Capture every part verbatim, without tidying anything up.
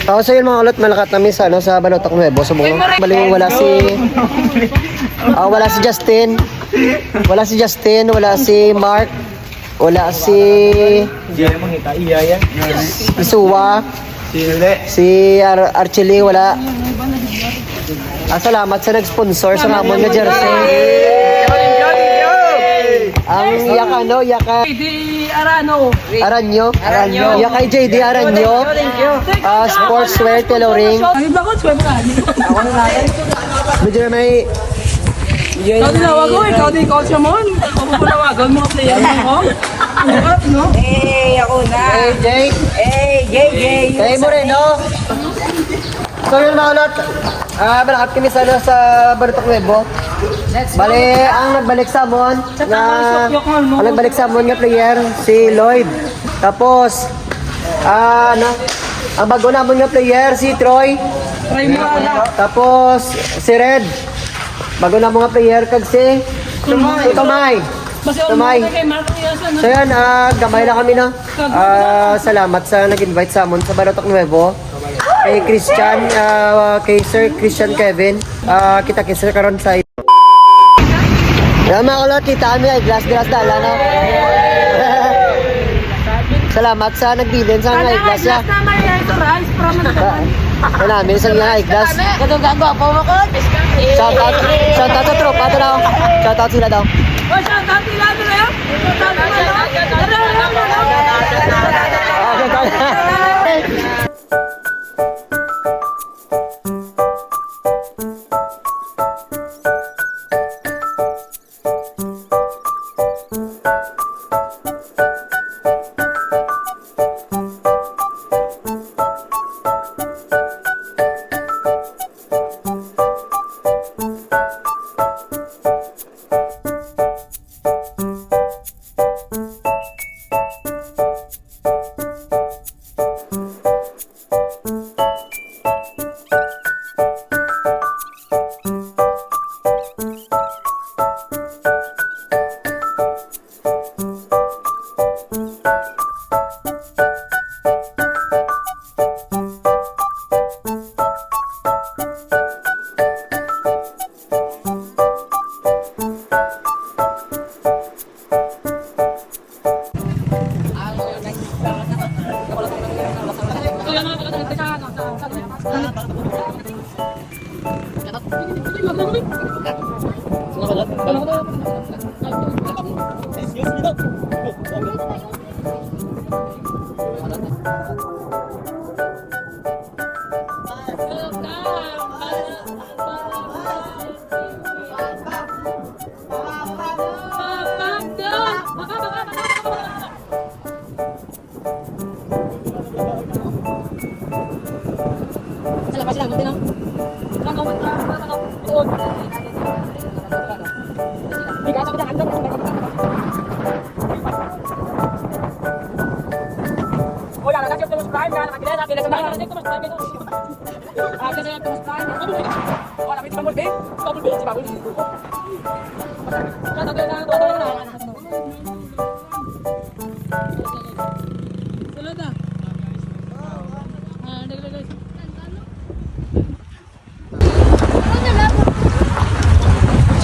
So, so yun, mga ulot, malakat namin sa, ano, sa Balotok Nuevo, Subong. Bali, wala si, ah, wala si Justin. Wala si Justin, wala si Mark, wala si Iya, mangita, iya, yan. Isua, Si Ule. Si Ar-, Archie, wala. Ah, salamat sa nag-sponsor sa amon nga jersey. Ang Yaka, no? Yaka Di Arano. Aranyo. Aranyo. Yaka J D Aranyo. Thank you. Ah, sportswear tailoring. Ay, bakit swear ka? Medyo may Ikaw din tinawagan ko, ikaw din ikaw siya mo. Ako po nawagan mo, player mo, oh. Ano ka, no? Hey, ako na. Hey, Jake. Hey, Jay, Jay. Hey, Moreno. So yun, mga ulot, ah, malakat kami sa, ano, sa Balotok Nuevo. Bale, ang nagbalik sa amon nga, ang nagbalik sa amon nga player, si Lloyd. Tapos, ah, ano, ang bago namon nga player, si Troy. Troy Moraga. Tapos, si Red. Bago namon nga player, kag si Tomay. Tomay. Basta Tomay. Kay Marco Yasa, no? So yan, ah, gamay lang kami, no? Ah, salamat sa nag-invite sa amon sa Balotok Nuevo. Kay Christian, ah, kay Sir Christian Kevin, ah, kita-kits na karon sa. Yan, mga kulot, kita kami, eyeglass, glass dala, no? Salamat sa nagbilin sa mga eyeglass, ya. Eyeglass na may eyeglass, from the Sa namin sa mga eyeglass. Kadughan ko, apo mo ko. Shout out, shout out sa tropa, to daw. Shout out sila daw. Oh, shout out sila, to daw.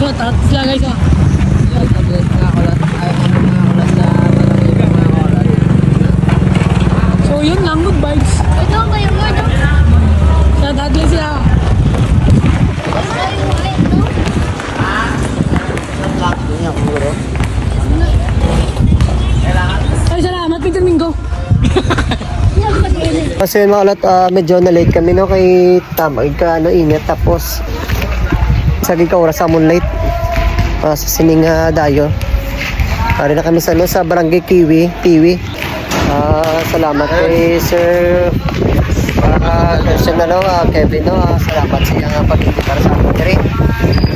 So, tat sila, guys, oh. So, yun lang, good vibes. Ito, kayo mo, no? Sa tat sila. Ay, salamat, Peter Mingo. Kasi, mga ulot, ah, medyo na-late kami, no, kay tamag ka, ano, init, tapos sa gid ka oras sa amon late. Ah, sa sining, ah, dayo. Ari na kami sa, ano, sa Barangay Kiwi, Kiwi. Ah, salamat kay Sir, ah, Christian, ano, ah, Kevin, no? Ah, salamat sa iyang, ah, pag-imbitar sa amon diri.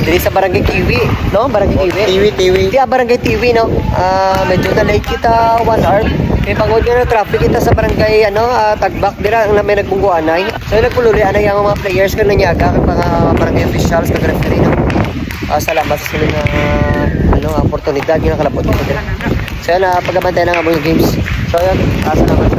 Diri sa Barangay Kiwi, no? Barangay Kiwi. Tiwi, Tiwi. Di, ah, Barangay Tiwi, no? Ah, medyo na-late kita, one hour. Kay bangod nga na-traffic kita sa barangay, ano, ah, Tagbak, dira ang may nagbungguanay. So, nagpululian na yung mga players kag nanyaga, kag mga barangay officials, kag referee, no? Ah, salamat sa sila nga, ano, oportunidad nga nakalabot kita dira. So, yun, ah, pagabantay na nga mga games. So, yun, ah, salamat.